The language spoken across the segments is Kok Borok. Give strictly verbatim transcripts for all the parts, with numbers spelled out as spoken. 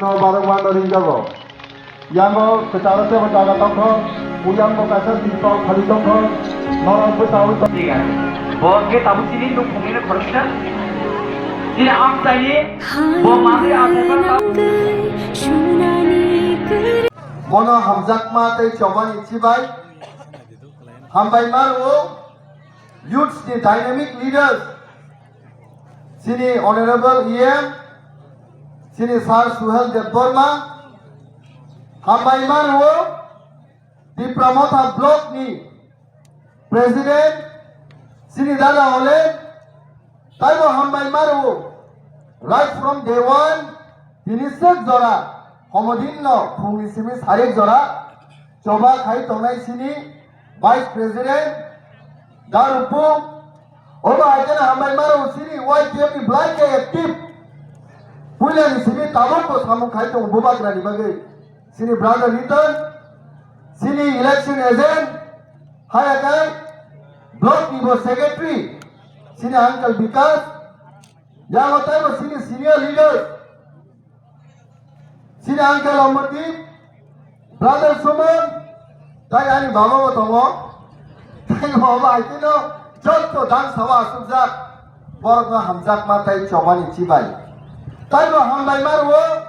No barok mano ringjago. Yango kwcharo tebo jaga tongkho, uyangbo kaisa sitol khali tongkho, norok bwchaui tong- Bo hwnkhe tabuk chini nukhungni khoroksa. Chini amchaini bo manwi achaima. Bono hamjakma tei chobani chibai hambai mano youths ni dynamic leaders. Chini Honorable E M, chini Sir Suhel Debbarma, hambai mano, Tipra Motha Block ni President, chini Dada Olen, taibo hambai mano, right from day one, tini sek jora, homodin no, phungni simi sarik jora, choba khai tongnai chini Vice President, Darupu, obo hai kheno hambai mano chini Y T F ni belai khe active. Puila ni simi tabuk bo samung khai tongo Bubagra ni bagwi. Chini brother Ritan, chini election agent, hai akai block ni bo secretary, chini uncle Bikas, yango taibo chini senior leader. Chini uncle Omoti, brother Suman, tai ani baba bo tongo. Tai baba hai kheno jotto dang sawa asukjak. Borokno hamjakma tai chobani chibai. Tai bo hambai maro,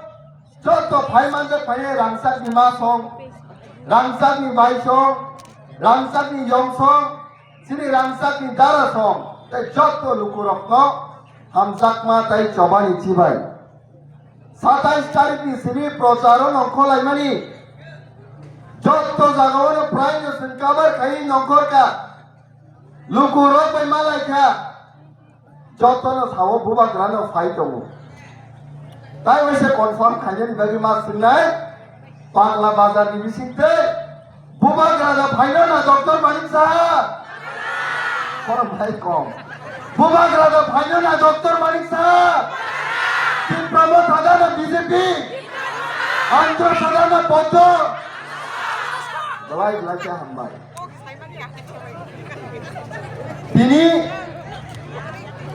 jotto phai manjak phai rangchakni ma song, rangchakni bai song, rangchakni yong song, chini rangchakni dara song, tai jotto lukurokno hamjakma tai chobani chibai. Satais tarikni simi procharo nongkhor laimani. Jotto jagao no prai no chwng cover khai nongkhor kha. Luku rok bai malai kha. Jotto no sao Bubagra no phai tongo. Tai waisa confirm khainani bagwi ma swngnai. Pagla bazar ni bising tei Bubagra da phaino na Doctor Manik Saha? Khorok hai kom. Bubagra da phaino na Doctor Manik Saha? Tipra Motha da na B J P? Andhra Pradesha da na Boddo? Belai belai khe hambai. Tini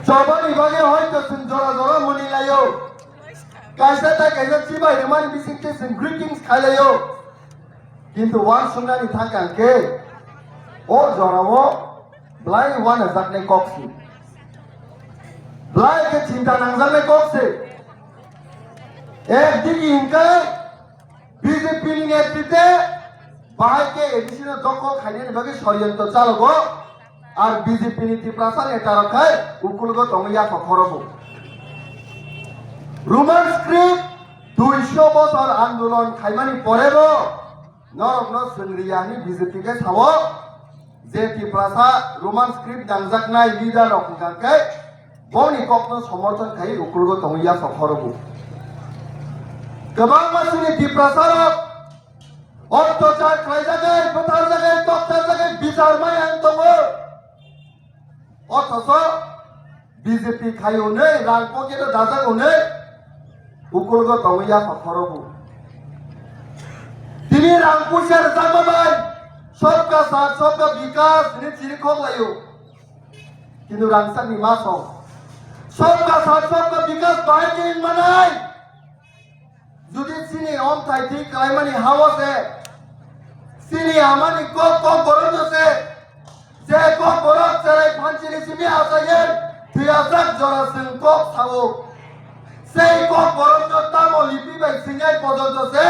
chobani bagwi hoito chwng jora jora muni laio. Kaisa ta kaisa chibai rwmani bisingtwi chwng greetings khai laio. Kintu uansuknani thangkha hwnkhe, o jorao belai uanajaknai kok se. Belai khe chinta nangjaknai kok se. Ekdigi hwnkhe B J P ni netrite bahai khe A D C no dokhol khainani bagwi soriyanto chalogo. Ar B J P ni Tiprasa neta rok khai ukulgo tongwi yapha khorogo. Roman script duiso bosor andolon khaimani porebo norokno swngriya hwnwi B J P khe sao je Tiprasa Roman script nangjaknai leader rok hwnkha khe boni kokno somorthon khai ukulgo tongwi yapha khorogo. Kwbangma chini Tiprasa rok Ottachar khlaijagwi, butharjagwi, toktarjagwi, bichar maya wng tongo. Othocho B J P khai hwnwi, rang pocket o dajak hwnwi, ukulgo tongwi yapha khorogo. Tini rang puisa rwjakma bai, "Sabka Saath, Sabka Vikas" hwnwi chirikhok laio. Kintu rangchakni ma song, "Sabka Saath, Sabka Vikas" bahai khe wng manai? Jodi chini omthai thik khlaimani ha-o se, chini amani kok, kok borokno se, je kok borok cherai phanchini simi achaiwi thwi achak jora chwng kok sao. Sei kok borokno tamo lipi bai swinai pojonto se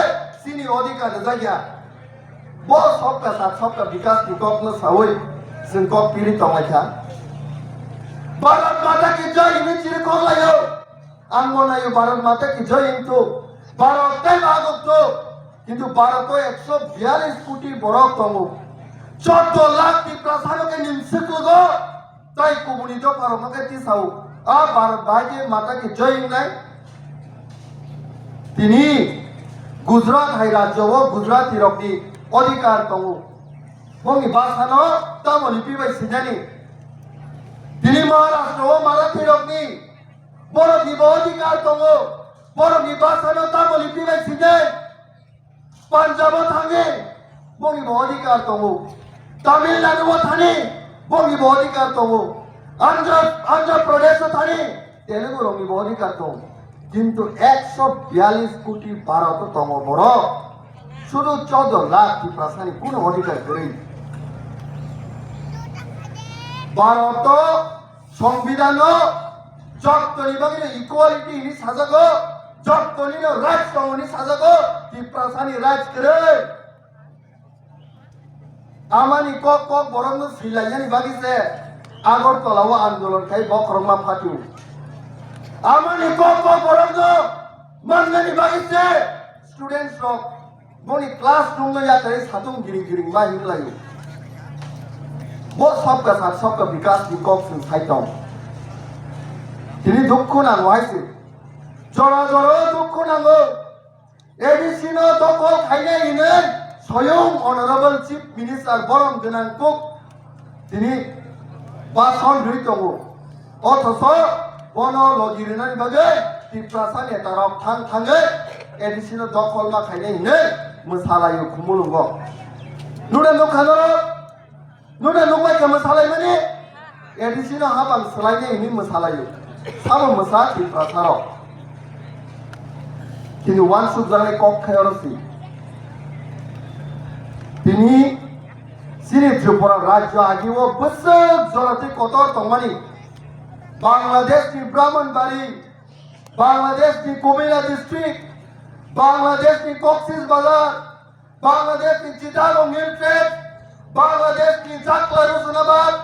chini odhikar rwjak ya. Bo Sabka Saath, Sabka Vikas ni kokno saui chwng kok piri tonglaikha. Bharat Mata Ki Jai hwnwi chirikhok laio. Ang bo naio Bharat Mata Ki Jai hintu, Bharat tei bagok to, kintu Bharat o ekso biyalish koti borok tongo. Chotto lakh Tiprasa no khe nimswk logo, tai kubuni dopha rok no khe tisao. A Bharat bai khe Mata Ki Jai hingnai. Tini Gujarat hai rajyo o Gujarati rok ni odhikar tongo. Bongni basa no tamo lipi bai sinani. Tini Maharashtra o Marathi rok ni Borokni bo odhikar tongo. Borokni bhasano tamo lipi bai sinai. Punjab o thangwi bongni bo odhikar tongo. Tamil Nadu o thani bongni bo odhikar tongo. Andhra, Andhra Pradesh o thani Telugu rokni bo odhikar tongo. Kintu ekso biyalish koti Bharat o tongo borok, sudu chordo lakh Tiprasani kuno odhikar kwrwi. Bharat o Songbidan o jottoni bagwi equality hinwi sajago, jottonino rights tongo hinwi sajago, Tiprasani rights kwrwi. Amani kok kok borokno silainani bagwi se Agartala o andolon khai bokhorokma phatio. Amani kok kok borokno mannani bagwi se students rok boni classroom no yakarwi satung giring giring ma hinlaio. Bo sabka sath sabka bikas ni kok sung sai tong. Tini dukhu nango hai se. Jora jora dukhu nango. A D C no dokhol khainai hinwi soyong Honorable Chief Minister borom gwnang kuk tini bason rwi tongo. Othoso bono logi rwnani bagwi Tiprasa netarok thang thangwi A D C no dokhol ma khainai hinwi mwsalaio Khumulwngo. Nuna nukha norok? Nuna nukbai khe mwsalaimani A D C no habang swlainai hinwi mwsalaio. Sabo mwsa Tiprasarok. Kini wansukjaknai kok khai oro si. Tini chini Tripura rajyo agio bwswk jora twi kotor tongmani. Bangladesh ni Brahmanbari, Bangladesh ni Kumila district, Bangladesh ni Cox's Bazar, Bangladesh ni Chittagong Hill Tracts, Bangladesh ni Chakla Rusunabad,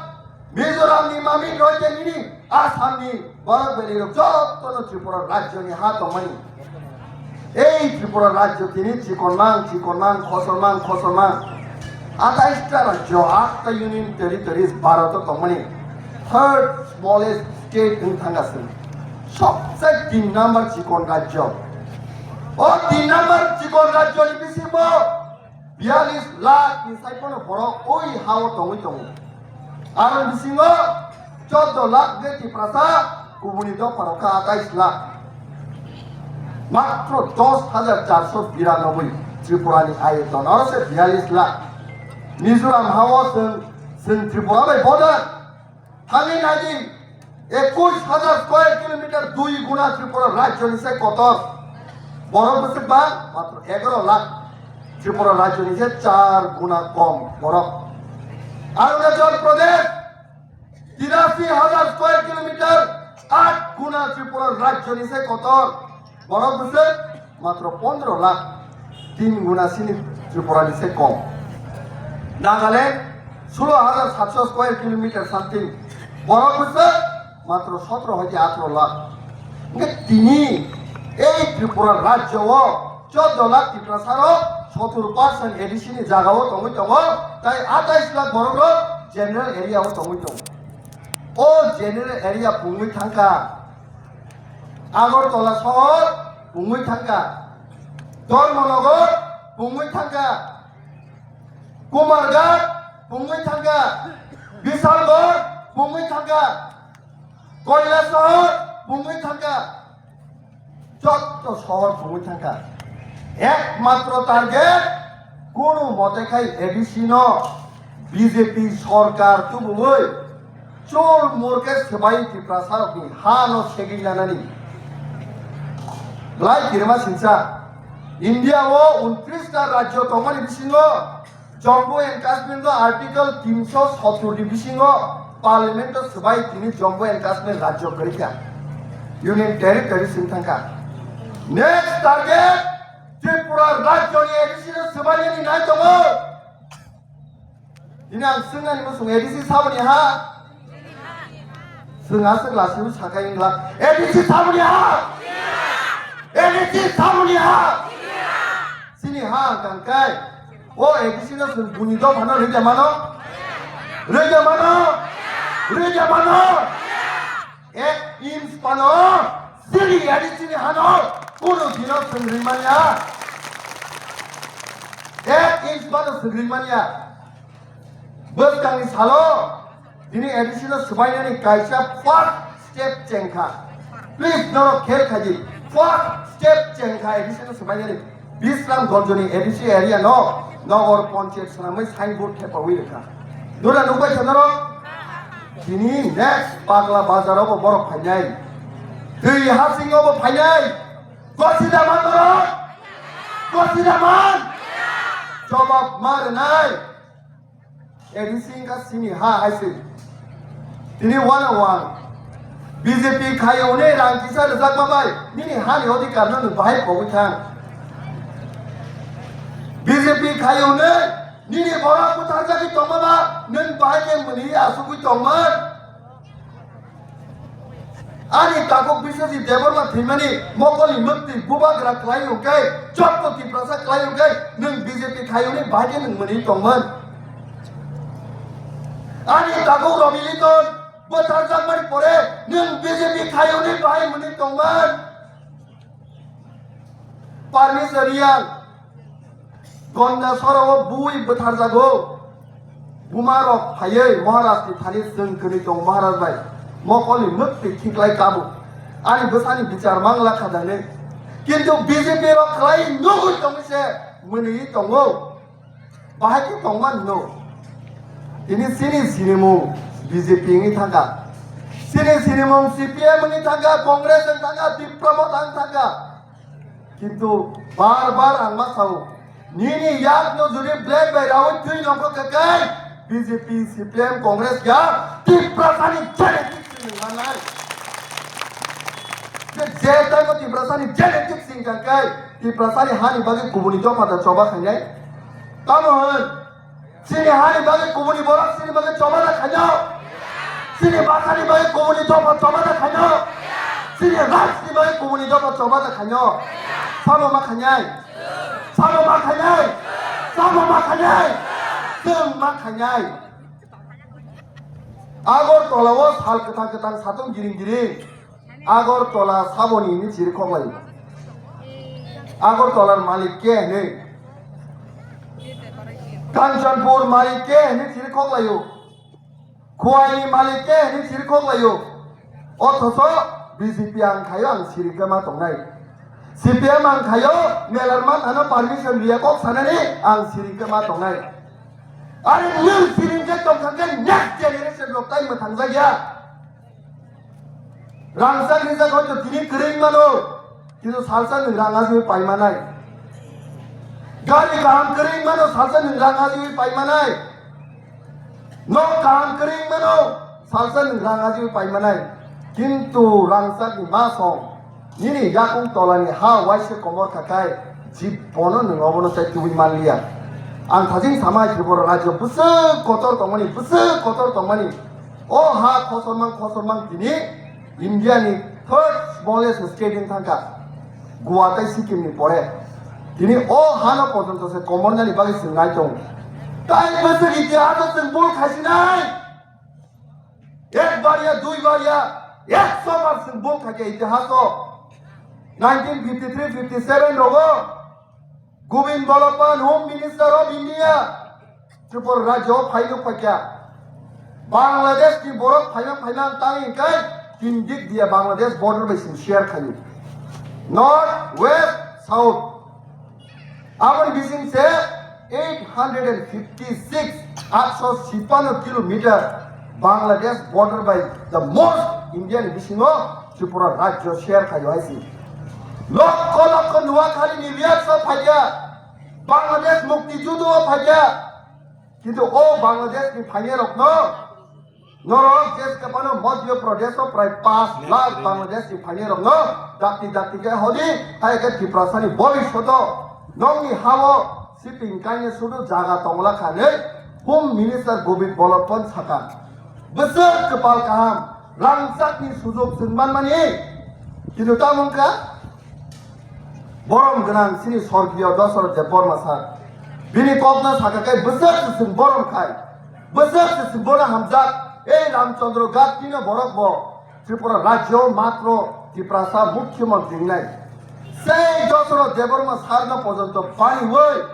Mizoram ni Mamit Royte nini Assam ni Barak Valley rok jotono Tripura rajyo ni ha tongmani. Ei Tripura rajyo tini chikon mang, chikon mang, khosor mang, khosor mang. Atais ta rajyo, atta union territories Bharat o tongmani. Third smallest state wng thangkha chwng. Sobse tin number chikon rajyo. O tin number chikon rajyo ni bisingo biyalish lakh ni sai phano borok oi ha o tongwi tongo. Aro bisingo chordo lakh de Tiprasa, kubuni dopha rok kha atais lakh. Matro dos hajar charso biranoboi Tripura ni ayoton, aro se biyalish lakh. Mizoram ha o chwng, chwng Tripura bai border. Thangwi naidi, ekush hajar square kilometer, dui guna Tripura rajyo ni se kotor. Borok bwswk ba matro egaro lakh, Tripura rajyo ni se char guna kom borok. Arunachal Pradesh, tirashi hajar square kilometer, at guna Tripura rajyo ni se kotor. Borok bwswk matro pondro lakh, tin guna sini Tripura ni se kom. Nagaland, sulo hajar satso square kilometer something. Borok bwswk matro sotro hoite atro lakh. Hingke tini ei Tripura rajyo o chordo lakh Tiprasa rok sottor percent A D C ni jaga o tongwi tongo, tai atais lakh borok rok general area o tongwi tongo. O general area pungwi thangkha. Agartala sohor pungwi thangkha, Dharmanagar pungwi thangkha, Kumarghat pungwi thangkha, Bishalgarh pungwi thangkha, Kailasahar pungwi thangkha, jotto sohor pungwi thangkha. Ekmatro target, kono mote khai A D C no B J P sorkar tubui chol murke swbai Tiprasarokni ha no segwi nanani. Belai kirima sinsa, India o untris ta rajyo tongmani bisingo Jammu and Kashmir no Article tinsho sottor ni bisingo Parliament o swbai tini Jammu and Kashmir rajyo kwrwikha, Union Territory sing thangkha. Next target Tripura rajyo ni A D C no swbainani nai tongo. Ini ang swngnani muchung A D C saboni ha? Swng aswk lasibu sakai wngla. A D C saboni ha? A D C saboni ha? Sini ha ang kangkai. O A D C no swng buni dophano rwja mano? Rwja mano? Rwja mano? Ek inch pano siri yari sini hano kunu dino sengri manya. Ek inch pano sengri manya. Bwskangni salo tini A D C no swbainani kaisa first step chengkha. Please norok khel khaidi. First step chengkha A D C no swbainani. Bisram Ganjni A D C area no Nagar Panchayat swnamwi signboard thepawi rwkha. Nura nukbai kha norok? Tini next Pagla Bazar o bo borok phainai. Twi hasingo bo phainai. Gosi da man borok? Gosi da man? Jobab ma rwnai. A D C wngkha sini ha hai se. Tini one oh one. B J P khai hwnwi rang kisa rwjakma bai nini hani odhikar no nwng bahai pogwi thang. B J P khai hwnwi nini borok bwtharjagwi tongma ba nwng bahai khe mwnwi asugwi tongmani. Ani takhuk Biswajit Debbarma thwimani mokolni mwktwi bubagra khlai hwnkhe, jotto Tiprasa khlai hwnkhe, nwng B J P khai hwnwi bahai khe nwng mwnwi tongmani. Ani takhuk Robi Liton bwtharjakmani pore nwng B J P khai hwnwi bahai mwnwi tongmani. Parmeswar Riyang, Gonda sorao bui bwtharjago. Buma rok phaiwi Maharaj ni thani chwng kwnwi tong Maharaj bai. Mokolni mwktwi khiklai kabu. Ani bwsani bichar mangla kha dani. Kintu B J P rok khlai nugwi tongwi se mwnwi tongo. Bahai khe tongmani no. Tini sini sinimung B J P wngwi thangkha. Sini sinimung C P M wngwi thangkha, Congress wngwi thangkha, Tipra Motha wngwi thangkha. Kintu bar bar ang ma sao, nini yakno jodi black bai rawi twi nongkho khe kai B J P, C P M, Congress ya Tiprasani genetics ni manai. Je je taimo Tiprasani genetics ni kang kai Tiprasani hani bagwi kubuni dopha da choba khainai. Tamo hwn. Chini hani bagwi kubuni borok chini bagwi choba da khaino. Chini bwsani bagwi kubuni dopha choba da khaino. Chini rajni bagwi kubuni dopha choba da khaino. Sabo ma khainai. Sabo ma khainai. Sabo ma khainai. Chwng ma khainai. Agartala o sal kwthang kwthang satung giring giring. Agartala saboni hinwi chiri khoklaio. Agartalar malik ke hinwi. Kanchanpur malik ke hinwi chiri khoklaio. Khowai ni malik ke hinwi chiri khoklaio. Othocho B J P ang khaio ang siri khe ma tongnai. C P M ang khaio melar ma thano permission riya kok sanani ang siri khe ma tongnai. Are nwng siri khe tongkha khe next generation rok tai mwthangjakya. Rangchak rijak hoito tini kwrwi mano, kintu salsa nwng rang ajiwi pai manai. Gari kaham kwrwi mano, salsa nwng rang ajiwi pai manai. Nok kaham kwrwi mano, salsa nwng rang ajiwi pai manai. Kintu rangchakni ma song, nini yakung tolani ha waisa komor khakai, jibono nwng obono chai tubui manliya. Ang thajin samai Tripura rajyo bwswk kotor tongmani, bwswk kotor tongmani. O ha khosormang khosormang tini India ni third smallest state wng thangkha, Goa tei Sikkim ni pore. Tini o hano porjonto se komornani bagwi chwng nai tongo. Tai bwswk itihas o chwng bul khaisinai. Ek bar ya, dui bar ya, ekso bar chwng bul khaikha itihas o. Nineteen fifty three fifty seven rogo Govind Ballabh Pant, Home Minister of India, Tripura rajyo o phai nuk phaikha. Bangladesh ni borok phaima phaima tang hingkai tin dik dia Bangladesh border bai sing share khaio. North, west, south. Aboni bising se eight hundred and fifty six, atso sipano kilometer Bangladesh border bai the most India ni bisingo Tripura rajyo share khaio hai si. Lokho lokho Noakhali ni reaction phaikha. Bangladesh mukti judo o phaikha. Kintu o Bangladesh ni phainai rokno norok jeske phano Madhya Pradesh o prai paanch lakh Bangladesh ni phainai rokno dakti dakti khe hodi hai khe Tiprasa ni bhobishyot o nokni ha o siping kainwi sudu jaga tongla kha hinwi Home Minister Govind Ballabh Pant sakha. Bwswk kwpal kaham, rangchakni sujok chwng manmani. Kintu tamo wngkha, borom gwnang chini sorgiyo Dosarot Debbarma sir. Bini kokno sakha khe bwswk se chwng borom khai, bwswk se chwng bono hamjak. Ei Ramchandra Ghat tino borok bo Tripura rajyo matro Tiprasa mukhyamantri wngnai. Sei Dosarot Debbarma sir no porjonto paniwi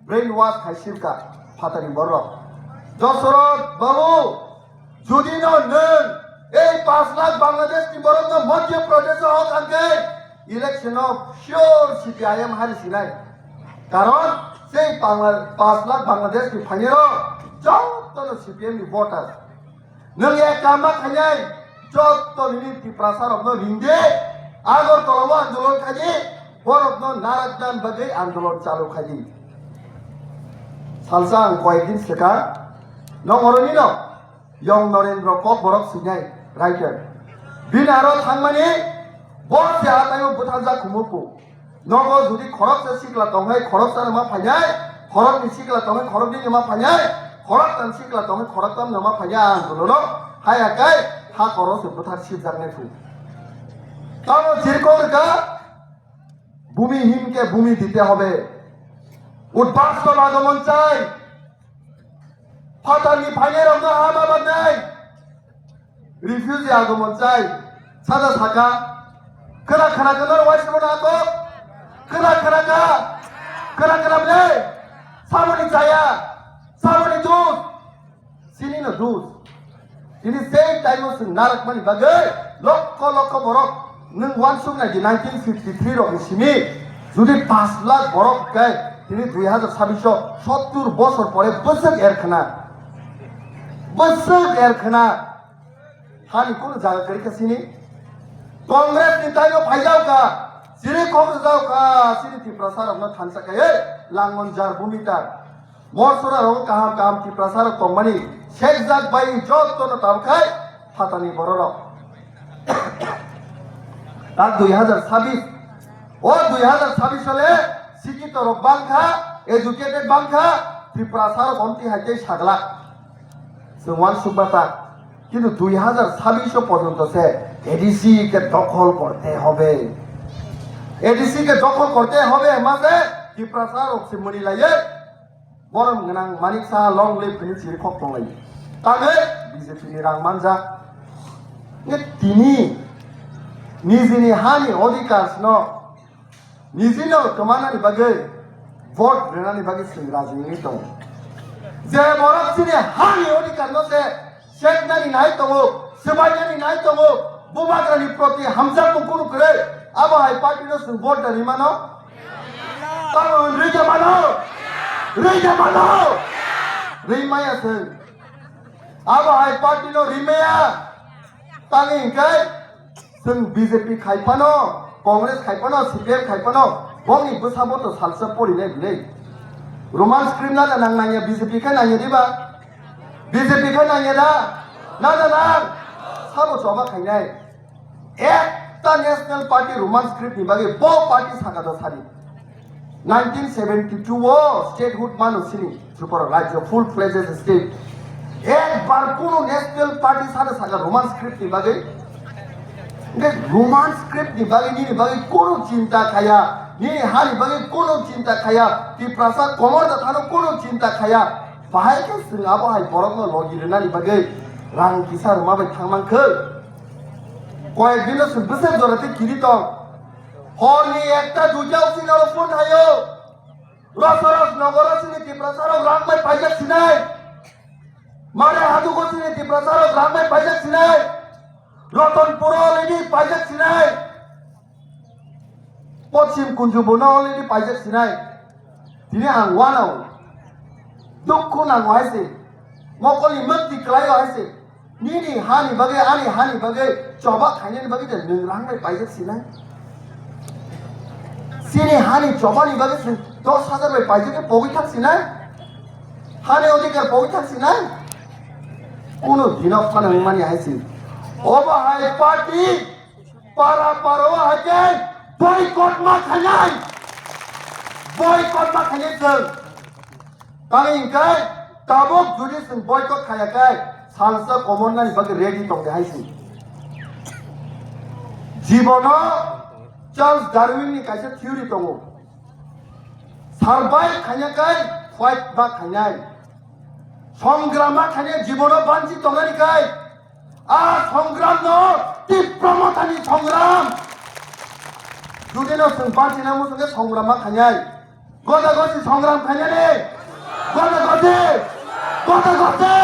brain wash khai sirka phatani borok. Dosarot babu, jodi no nwng ei paanch lakh Bangladesh ni borok no Madhya Pradesh o hok angkhe election o sure C P I M hari sinai. Karon sei Bangla-, paanch lakh Bangladesh ni phainai rok joto no C P M ni voter. Nwng ek kama khainai, Jotto nini Tiprasa rokno ringdi, Agartala o andolon khaidi, borokno narakna bagwi andolon chalu khaidi. Salsa ang koyekdin swkang, nong oroni no, Yong Norendra Kokborok swinai writer. Bini aro thangmani, bo se ataio bwtharjak khumuku. Nogo jodi khoroksa sikla tonghai khoroksa no ma phainai, khorokni sikla tonghai khoroknwi no ma phainai, khoroktam sikla tonghai khoroktam no ma phainai, ang bono no haya kai ha khoroksa bwthar sibjaknai phu. Tamo jirkong rwkha, bhumi hinke bhumi dite hobe. Udbastho agomon chai. Phatarni phainairokno ha ma baknai. Refugee agomon chai. Sada saka. Khna khna khna waisimo na ako. Khna khna ka. Khna khna ble. Samoni chaya. Samoni dus. Sini no dus. Tini sei time o chwng narakmani bagwi lokho lokho borok nwng uansuk nai di nineteen fifty three rokni simi jodi pash lakh borok hwnkhe tini dui hazar sabbish o sottur bosor pore bwswk erkhna. Bwswk erkhna. Hani kunu jaga kwrwi kha sini. Congress ni time o phaijao kha. Chiri khok rwjao kha. Sini Tiprasa rokno thansa kaiwi langon jar bumi tar. Morsora rok kaham kaham Tiprasa rok tongmani sekjak bai jotto no tabkhai phatani bororok. Tak dui hazar sabbish, o dui hazar sabbish sale sikito rok bangkha, educated bangkha, Tiprasa rok omti hai tei sagla. Chwng uansuk bata, kintu dui hazar sabbish porjonto se A D C ke dokhol korte hobe. A D C ke dokhol korte hobe hwnma se Tiprasa rok se mani laiye. Borom gwnang Manik Saha long live hwnwi chiri khok tonglai. Tangwi B J P ni rang manjak. Nge tini nijini hani odhikar no nijino kwmanani bagwi vote rwnani bagwi chwng raji wngwi tongo. Je borok chini hani odhikar no se Seknani nai tongo, swbainani nai tongo, bubagrani proti hamjakmung kunu kwrwi, abo hai party no chwng vote da rimano? Tamo rija mano? Rija mano? Rimaya chwng. Abo hai party no rimaya. Tani hingkai chwng B J P khai phano, Congress khai phano, C P M khai phano, bongni bwsa bo to salsa pori nai bwlai. Roman script na da nang nangya B J P khai nangya diba? B J P khai nangya da? Na da nang? Sabo choba khainai. Ekta National Party Roman script ni bagwi bo party saka da sadi. Nineteen seventy two o statehood mano sini Tripura rajyo full fledged state. Ekbar kuno National Party sade saka Roman script ni bagwi. Nge Roman script ni bagwi nini bagwi kuno chinta khaya, nini hani bagwi kuno chinta khaya, Tiprasa komor da thano kuno chinta khaya. Bahai khe chwng abo hai borokno logi rwnani bagwi rang kisa rwma bai thangmang khe. Koyek dino chwng bwswk jora tei kiri tong. Horni ekta duita o chini aro phone hayo. Rosoros nogoro chini Tiprasa rok rang bai paijak sinai. Mare hadugo chini Tiprasa rok rang bai paijak sinai. Rotonpuro already paijak sinai. Pochim Kunjubuno already paijak sinai. Tini ang wanao. Dukhu nango hai se. Mokolni mukti kwlaio hai se. Nini hani bagwi, ani hani bagwi choba khainani bagwi de nwng rang bai paijak sinai? Chini hani chobani bagwi chwng dos hajar bai paijak khe pogwi thang sinai? Hani odhikar pogwi thang sinai? Kuno dino phano wngmani hai se. Obo hai party para para o hai khe boycott ma khainai. Boycott ma khainai chwng. Tani hingkhe tabuk jodi chwng boycott khaya khe salsa komornani bagwi ready tong de hai se. Jibono Charles Darwin ni kaisa theory tongo. Survive khaina khe fight ma khainai. Songrama khaina jibono banchi tongnani khe a songram no Tipra Mothani songram. Jodi no chwng banchina muchung khe songrama khainai. Goda gosi songram khainani. Goda gosi. Goda gosi.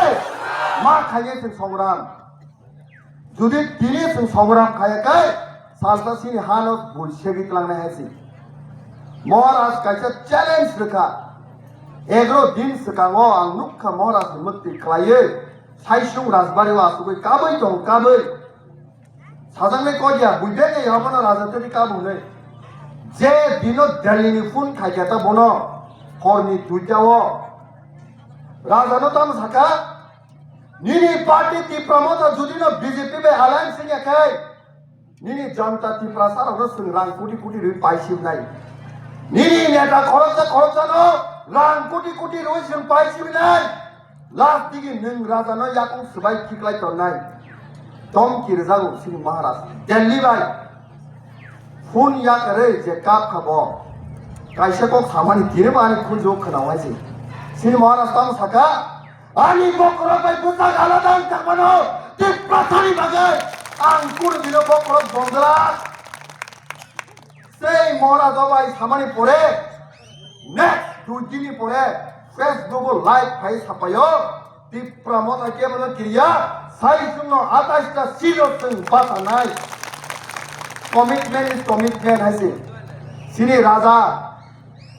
Ma khainai chwng songram. Jodi tini chwng songram khaya khe salsa sini hano bul segwi tlangnai hai se. Maharaj kaisa challenge rwkha. Egaro din swkango ang nukha Maharaj ni mukti khlaiwi Saisung Rajbari o asugwi kabwi tong kabwi. Sajaknai kok ya, buibe ya, abono raja tei kabungnai. Je dino Delhi ni phone khaikha ta bono, horni duita o. Raja no tamo saka, nini party Tipra Motha judi no B J P bai alliance wngya khai, nini Janta Tiprasa rok no chwng rang koti koti rwi paisibnai. Nini neta khoroksa khoroksa no rang koti koti rwi chwng paisibnai. Last digi nwng raja no yakung swbai khiklai tonnai. Tom ki rwjago sini Maharaj. Delhi bai. Phone yakarwi je kap kha bo. Kaisa kok samani tini bo ani khunju khwnaohai se. Sini Maharaj tamo saka, ani bokhorok bai bwsak alada wng tangmano, Tiprasani bagwi ang kunu dino bokhorok bongla. Sei Maharaj bai samani pore, next dui dini pore Facebook o live phai sapaio, Tipra Motha kebono kiriya, sai chwngno atais ta sino chwng bachanai. Commitment is commitment hai se. Sini raja,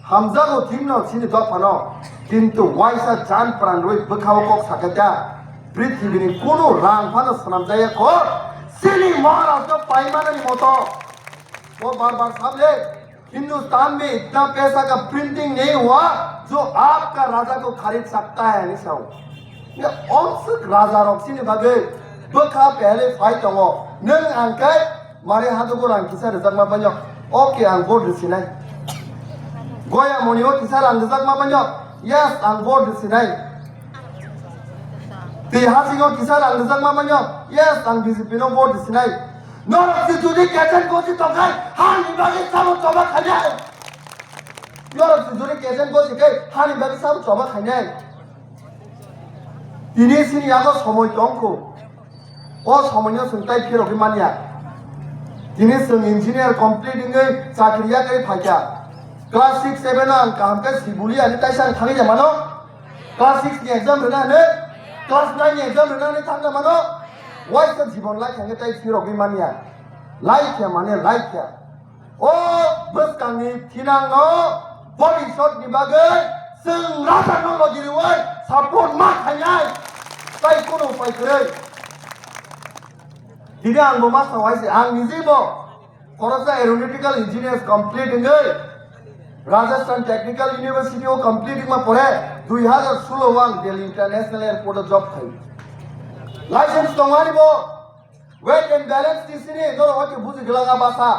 hamjago thimno sini dophano, kintu waisa jan pran rwi bwkhao kok sakha ta, prithibini kunu rang phano swnamjaya kho, sini Maharaj no paimanani moto. Wo bar bar sable, Hindustan में इतना पैसा का प्रिंटिंग नहीं हुआ जो आपका राजा को खरीद सकता है, ani sao. Ye onsuk raja rok sini bagwi bwkha pehele phai tongo. Nwng ang kai mari hadugo rang kisa rwjakma banyo. Okay, ang vote rwsinai. Goya moni o kisa rang rwjakma banyo. Yes, ang vote rwsinai. Tei hasingo kisa rang rwjakma banyo. Yes, ang B J P no vote rwsinai. Norok si jodi kechen gosi tongkhai, hani bagwi sabo choba khainai. Norok si jodi kechen gosi khai, hani bagwi sabo choba khainai. Tini sini yago somoi tongkho. O somoino chwng tai phirogwi manya. Tini chwng engineer complete wngwi chakri yakarwi phaikha. Class six seven o ang kaham khe sibuli ani taisa ang thangwi ya mano. Class six ni exam rwna hwnwi, class nine ni exam rwna hwnwi thangna mano. Waisa jibon lai thangwi tai phirogwi manya. Lai khe mane lai khe. O bwskangni thinangno body shot ni bagwi chwng raja no logi rwui support ma khainai. Tai kono upai kwrwi. Tini ang bo ma sao hai se, ang nijebo khoroksa aeronautical engineers complete wngwi Rajasthan Technical University o complete wngma pore dui hazar solo o ang Delhi International Airport o job khai. License tongmani bo. Weight and balance tisini norok hoi buji glak a basa.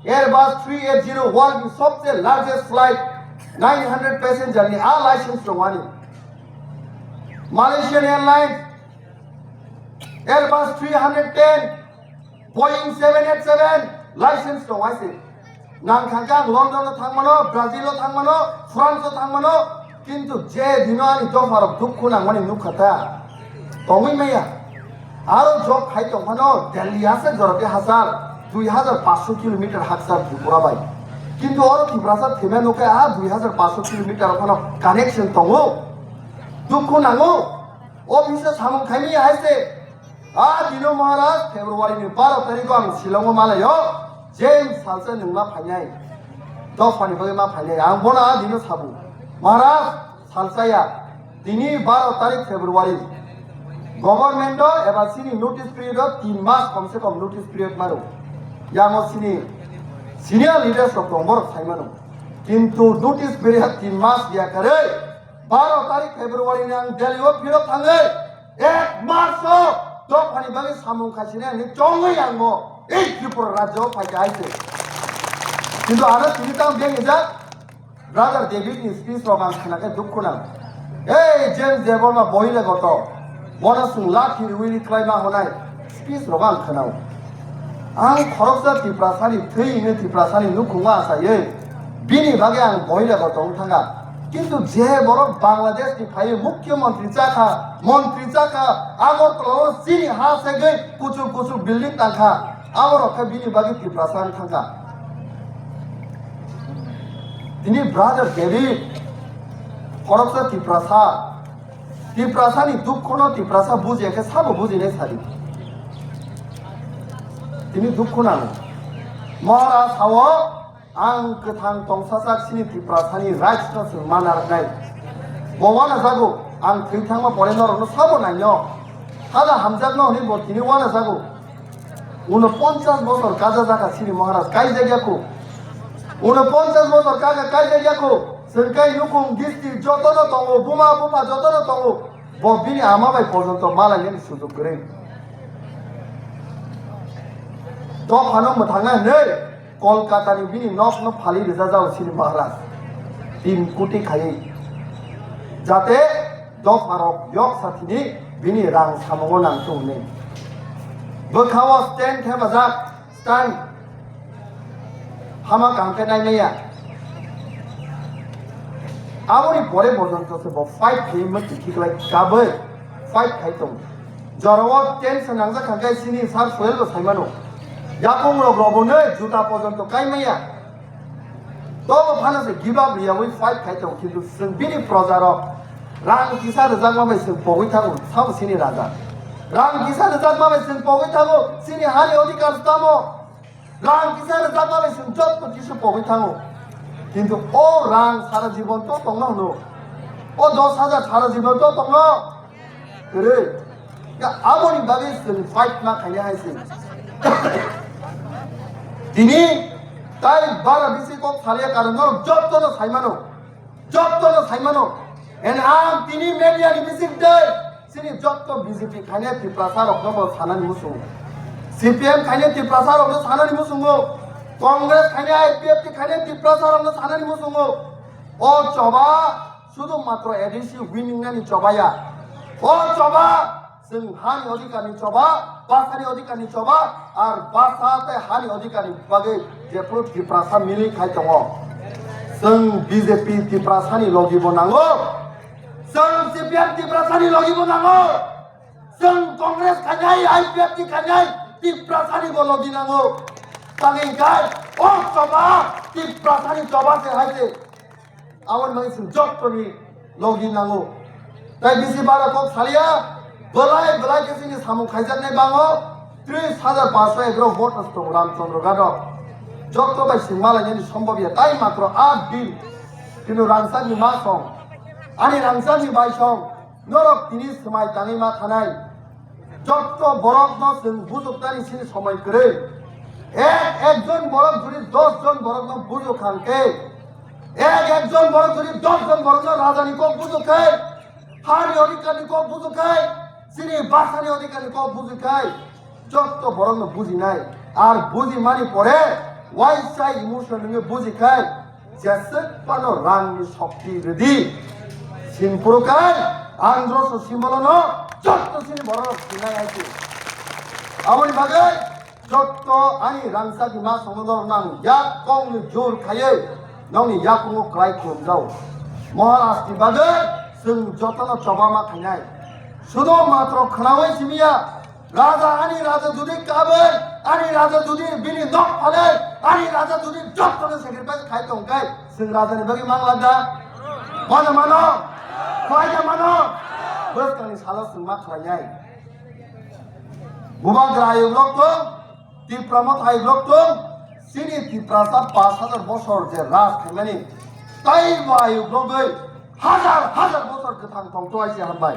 Airbus three eight zero world ni sobse largest flight, nine hundred passenger ni a license tongmani. Malaysian Airlines, Airbus three hundred ten, Boeing seven eight seven license tongmani. Nang thangkha ang London o thangmano, Brazil o thangmano, France o thangmano, kintu je dino ani dopharok dukhu nangmani nukha ta. Tongwi maya. Aro job khai tongphano Delhi ase jorok ke hasar, dui hazar paanch sho kilometer haksar Tripura bai. Kintu oro Tiprasa thwimai nukhe a dui hazar paanch sho kilometer phano connection tongo. Dukhu nango. Office o samung khaimaya hai se. A dino Maharaj February ni baro tarikh o ang Shillong o malaio, je salsa nwng ma phainai, dophani bagwi ma phainai, ang bono a dino sabu, Maharaj, salsa ya, tini baro tarikh February, government o eba sini notice period o tin mas kom se kom notice period maro, yango sini senior leaders rok tong borok sai mano, kintu notice period tin mas ya karwi, baro tarikh February ni ang Delhi o phirok thangwi ek March o dophani bagwi samung khaisini ani chongwi ang bo ei Tripura rajyo o phaikha hai se. Kintu ano tini tang beng ijak brother David ni speech rok ang khna khe dukhu nang. Ei James Debbarma bohile goto. Bono chwng lathi riwi ri khlai ma hwnai speech rok ang khwnao. Ang khoroksa Tiprasani thwi hwnwi Tiprasani nukhungo achaiwi bini bagwi ang bohile goto wng thangkha. Kintu je borok Bangladesh ni phaiwi mukhyamantri chakha, mantri chakha, Agartala o chini ha segwi kuchuk kuchuk building tangkha, aborok khe bini bagwi Tiprasa wng thangkha. Tini brother David, khoroksa Tiprasa, Tiprasani dukhono Tiprasa bujiya khe sabo bujinai sadi. Tini dukhu nango. Maharaj sao ang kwthang tongsajak sini Tiprasani rights no chwng mana rwnai. Bo wana jago ang thwi thangma pore norokno sabo naino. Hala hamjakno hwnwi bo tini wana jago. Uno ponchas bosor kaja jaka sini Maharaj kai jagya ko. Uno ponchas bosor kaja kai jagya ko. Sengkai nukhung gisti jotono tongo, buma buma jotono tongo. Bo bini ama bai porjonto malainani sujug kwrwi. Dophano mwthangna hwnwi Kolkata ni bini nok no phali rwja jao sini Maharaj. Tin koti khaiwi. Jate dopharok yok sathini bini rang samungo nangthung hwnwi. Bwkhao stand thepajak, stand. Hama kaham khe nai maya. Aboni pore bojonto se bo fight khe mati khiklai kabai fight khai tong. Jorao tension nangjak kha khe sini sar soyel bo saimano. Yakung rok robo ne juta pojonto kai maya. Tobo phano se give up riyawi fight khai tong, kintu chwng bini proja rok rang kisa rwjakma bai chwng pogwi thango, sabo sini raja. Rang kisa rwjakma bai chwng pogwi thango, sini hani odhikar tamo. Rang kisa rwjakma bai chwng jotto kisa pogwi thango. Kintu o rang sara jibon to tongno hwno. O dos hajar sara jibon to tongno. Kwrwi. Ya, aboni bagwi chwng fight ma khaina hai se. Tini tai bara bisi kok salia karon norok jotto no saimano. Jotto no saimano. En ang tini media ni bising dai. Sini jotto B J P khaina Tiprasa rok no bo sanani musungo. C P M khaina Tiprasa rok no sanani musungo. Congress khaina I P F T khaina Tiprasa rok no sanani musungo. O choba sudu matro A D C winning nani choba ya. O choba chwng hani odhikar ni choba, basa ni odhikar ni choba, ar basa tei hani odhikar ni bagwi jephuru Tiprasa mili khai tongo. Chwng B J P Tiprasa ni logi bo nango. Chwng C P M Tiprasa ni logi bo nango. Chwng Congress khainai, I P F T khainai, Tiprasa ni bo logi nango. Tangwi khai, o choba, Tiprasa ni choba se hai se. Aboni bagwi chwng jottoni logi nango. Tai bisi bara kok salia, belai belai khe chini samung khaijaknai bango, tris hajar panchsho egaroh vote tongo Ramchandra Ghat o. Jotto bai chwng malainani sombhob ya, tai matro aat din. Kintu rangchakni ma song, ani rangchakni bai song, norok tini swmai tangwi ma thanai. Jotto borokno chwng bujuknani sini somoi kwrwi. Ek ekjon borok jodi dos jon borokno bujuk kha hwnkhe, ek ekjon borok jodi dos jon borokno rajani kok bujuk khe, hani odhikarni kok bujuk khe, chini bhasani odhikarni kok bujuk khe, jotto borokno bujinai. Ar bujimani pore waisa emotion wngwi buji khe, jeswk phano rangni shokti rwdi. Sini phuru khe androso simbolono jotto sini borok sinai hai se. Aboni bagwi jotto ani rangchakni ma songo norok nang yak kokni jor khaiwi nokni yakungo kwlai khulumjao. Maharajni bagwi chwng jotono choba ma khainai. Sudo matro khwnaui simiya. Raja, ani raja jodi kabai, ani raja jodi bini nok phalai, ani raja jodi jottono sacrifice khai tong khai, chwng rajani bagwi mang lak da? Mano mano? Khlai da mano? Bwskangni salo chwng ma khlainai. Bubagra ayuk lok tong, Tipra Motha ayuk lok tong, chini Tiprasa pash hajar bosor je raj khaimani, tai bo ayuk logwi hajar hajar bosor kwthang tong to ai se hambai.